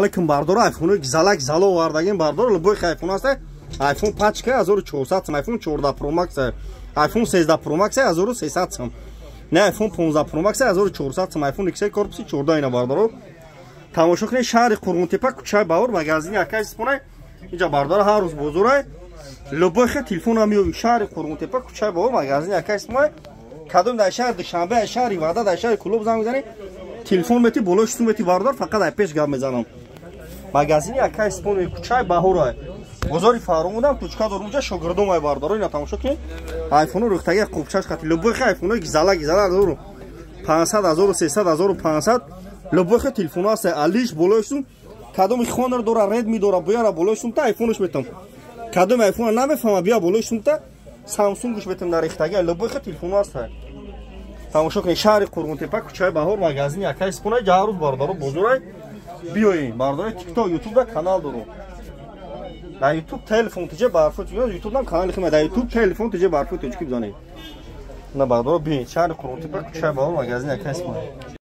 Алейкум, бардор, айфони залак зало овардагим, бардор, любой айфон аст. Айфон пачка 1400 сом, айфон 14 Pro Max, айфон 13 Pro Max 1300 сом. Не, айфон 15 Pro Max 1400 сом, айфон XR корпуси 14 ина, бардоро. Тамошо кунед, шаҳри Қурғонтепа, кӯчаи Баҳор, магазини акай Сипонай. Инҷа, бардор, ҳар рӯз бозорай. Любой хе телефон ҳам меёбӣ. Шаҳри Қурғонтепа, кӯчаи Баҳор, магазини акай Сипонай. Кадом дар шаҳри Душанбе, шаҳри Ваҳдат, дар шаҳри Кӯлоб занг мезанӣ, телефон мети, болои шутун мети, бардор, фақат ай пеш гап мезанам. Магазини акай Сипон, кӯчаи Баҳорай. Бозори Фаром будам, точка дорум, унҷа шогирдом ай, бардоро. Ина тамошо кунед. Айфону рӯхтаги қубчаш хати. Любой хе айфонои гизала гизала 1500, 1300, 1500, любой хе телефоно аст. Алиш болои шутун, кадоми Хонор дора, Редми дора, буяра болои шутун та айфонаш метам. Кадоми айфона намефаҳма, бия болои шутун та Самсунгш метам дар рехтаги. Любой хе телефоно аст. Тамошо кунед, шаҳри Қурғонтепа, кӯчаи Баҳор, магазини акай Сипонай. Ҳар рӯз, бародаро, бозорай. Биёед, бародаро, Тикток, Ютубда канал дорум. Дар Ютуб телефон тиҷе барфо, Ютуб канали хима, дар Ютуб телефон тиҷе барфо тоҷикӣ бизанед. На, бародаро, биёед, шаҳри Қурғонтепа, кӯчаи Баҳор, магазини акай Сипонай.